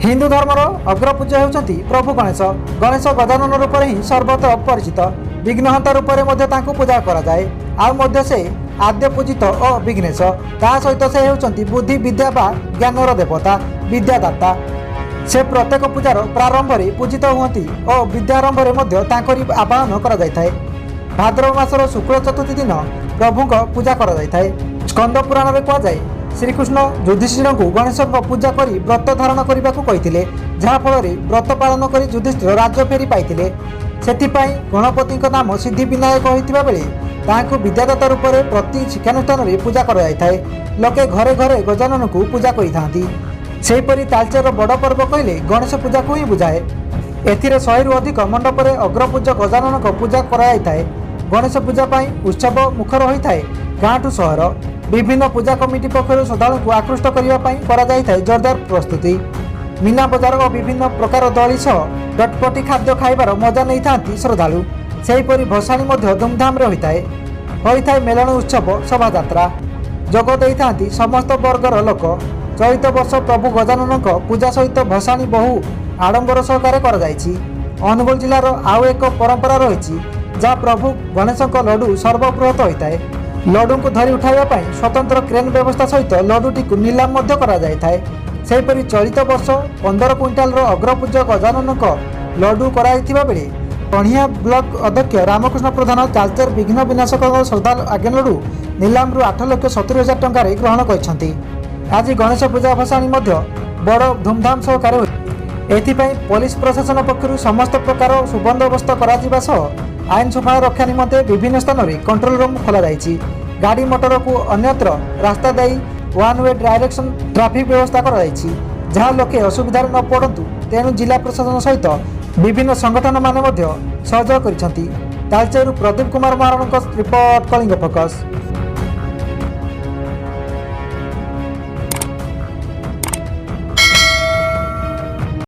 ହିନ୍ଦୁ ଧର୍ମର ଅଗ୍ରପୂଜ୍ୟ ହେଉଛନ୍ତି ପ୍ରଭୁ ଗଣେଶ। ଗଣେଶ ଗଜାନନ ରୂପରେ ହିଁ ସର୍ବତ୍ର ପରିଚିତ। ବିଘ୍ନହନ୍ତା ରୂପରେ ମଧ୍ୟ ତାଙ୍କୁ ପୂଜା କରାଯାଏ। ଆଉ ମଧ୍ୟ ସେ ଆଦ୍ୟ ପୂଜିତ ଓ ବିଘ୍ନେଶ। ତା ସହିତ ସେ ହେଉଛନ୍ତି ବୁଦ୍ଧି, ବିଦ୍ୟା ବା ଜ୍ଞାନର ଦେବତା, ବିଦ୍ୟାଦାତା। ସେ ପ୍ରତ୍ୟେକ ପୂଜାର ପ୍ରାରମ୍ଭରେ ପୂଜିତ ହୁଅନ୍ତି ଓ ବିଦ୍ୟାରମ୍ଭରେ ମଧ୍ୟ ତାଙ୍କରି ଆବାହନ କରାଯାଇଥାଏ। ଭାଦ୍ରବ ମାସର ଶୁକ୍ଳ ଚତୁର୍ଥୀ ଦିନ ପ୍ରଭୁଙ୍କ ପୂଜା କରାଯାଇଥାଏ। ସ୍କନ୍ଦ ପୁରାଣରେ କୁହାଯାଏ, ଶ୍ରୀକୃଷ୍ଣ ଯୁଧିଷ୍ଠିରଙ୍କୁ ଗଣେଶଙ୍କ ପୂଜା କରି ବ୍ରତ ଧାରଣ କରିବାକୁ କହିଥିଲେ, ଯାହାଫଳରେ ବ୍ରତ ପାଳନ କରି ଯୁଧିଷ୍ଠିର ରାଜ୍ୟ ଫେରି ପାଇଥିଲେ। ସେଥିପାଇଁ ଗଣପତିଙ୍କ ନାମ ସିଦ୍ଧି ବିନାୟକ ହୋଇଥିବା ବେଳେ ତାହାଙ୍କୁ ବିଦ୍ୟାଦାତା ରୂପରେ ପ୍ରତି ଶିକ୍ଷାନୁଷ୍ଠାନରେ ପୂଜା କରାଯାଇଥାଏ। ଲୋକେ ଘରେ ଘରେ ଗଜାନନଙ୍କୁ ପୂଜା କରିଥାନ୍ତି। ସେହିପରି ତାଳଚେରର ବଡ଼ ପର୍ବ କହିଲେ ଗଣେଶ ପୂଜାକୁ ହିଁ ବୁଝାଏ। ଏଥିରେ 100ରୁ ଅଧିକ ମଣ୍ଡପରେ ଅଗ୍ରପୂଜ୍ୟ ଗଜାନନଙ୍କ ପୂଜା କରାଯାଇଥାଏ। ଗଣେଶ ପୂଜା ପାଇଁ ଉତ୍ସବ ମୁଖର ହୋଇଥାଏ ଗାଁଠୁ ସହର। ବିଭିନ୍ନ ପୂଜା କମିଟି ପକ୍ଷରୁ ଶ୍ରଦ୍ଧାଳୁଙ୍କୁ ଆକୃଷ୍ଟ କରିବା ପାଇଁ କରାଯାଇଥାଏ ଜୋରଦାର ପ୍ରସ୍ତୁତି। ମୀନା ବଜାର ଓ ବିଭିନ୍ନ ପ୍ରକାର ଦୋଳି ସହ ଚଟପଟି ଖାଦ୍ୟ ଖାଇବାର ମଜା ନେଇଥାନ୍ତି ଶ୍ରଦ୍ଧାଳୁ। ସେହିପରି ଭସାଣି ମଧ୍ୟ ଧୁମଧାମରେ ହୋଇଥାଏ। ମେଳଣ ଉତ୍ସବ, ଶୋଭାଯାତ୍ରା ଯୋଗ ଦେଇଥାନ୍ତି ସମସ୍ତ ବର୍ଗର ଲୋକ। ଚଳିତ ବର୍ଷ ପ୍ରଭୁ ଗଜାନନଙ୍କ ପୂଜା ସହିତ ଭସାଣି ବହୁ ଆଡ଼ମ୍ବର ସହକାରେ କରାଯାଇଛି। ଅନୁଗୁଳ ଜିଲ୍ଲାର ଆଉ ଏକ ପରମ୍ପରା ରହିଛି, ଯାହା ପ୍ରଭୁ ଗଣେଶଙ୍କ ଲଡୁ ସର୍ବବୃହତ ହୋଇଥାଏ। ଲଡୁଙ୍କୁ ଧରି ଉଠାଇବା ପାଇଁ ସ୍ୱତନ୍ତ୍ର କ୍ରେନ୍ ବ୍ୟବସ୍ଥା ସହିତ ଲଡୁଟିକୁ ନିଲାମ ମଧ୍ୟ କରାଯାଇଥାଏ। ସେହିପରି ଚଳିତ ବର୍ଷ 15 କୁଇଣ୍ଟାଲର ଅଗ୍ରପୂଜ୍ୟ ଗଜାନନଙ୍କ ଲଡୁ କରାଯାଇଥିବା ବେଳେ କଣିହାଁ ବ୍ଲକ ଅଧ୍ୟକ୍ଷ ରାମକୃଷ୍ଣ ପ୍ରଧାନ ତାଳଚେର ବିଘ୍ନ ବିନାଶକଙ୍କ ଶ୍ରଦ୍ଧା ଆଜ୍ଞା ଲଡୁ ନିଲାମରୁ 8,70,000 ଟଙ୍କାରେ ଗ୍ରହଣ କରିଛନ୍ତି। ଆଜି ଗଣେଶ ପୂଜା ଭସାଣି ମଧ୍ୟ ବଡ଼ ଧୁମଧାମ ସହକାରେ ହୋଇଛି। ଏଥିପାଇଁ ପୋଲିସ ପ୍ରଶାସନ ପକ୍ଷରୁ ସମସ୍ତ ପ୍ରକାର ସୁବନ୍ଦୋବସ୍ତ କରାଯିବା ସହ ଆଇନ ଶୃଙ୍ଖଳା ରକ୍ଷା ନିମନ୍ତେ ବିଭିନ୍ନ ସ୍ଥାନରେ କଣ୍ଟ୍ରୋଲ ରୁମ୍ ଖୋଲାଯାଇଛି। ଗାଡ଼ି ମଟରକୁ ଅନ୍ୟତ୍ର ରାସ୍ତା ଦେଇ ୱାନ୍ ୱେ ଡାଇରେକ୍ସନ୍ ଟ୍ରାଫିକ୍ ବ୍ୟବସ୍ଥା କରାଯାଇଛି, ଯାହା ଲୋକେ ଅସୁବିଧାରେ ନ ପଡ଼ନ୍ତୁ ତେଣୁ ଜିଲ୍ଲା ପ୍ରଶାସନ ସହିତ ବିଭିନ୍ନ ସଂଗଠନମାନେ ମଧ୍ୟ ସହଯୋଗ କରିଛନ୍ତି। ତାଳଚେରରୁ ପ୍ରଦୀପ କୁମାର ମହାରଣାଙ୍କ ରିପୋର୍ଟ, କଳିଙ୍ଗ ଫୋକସ୍।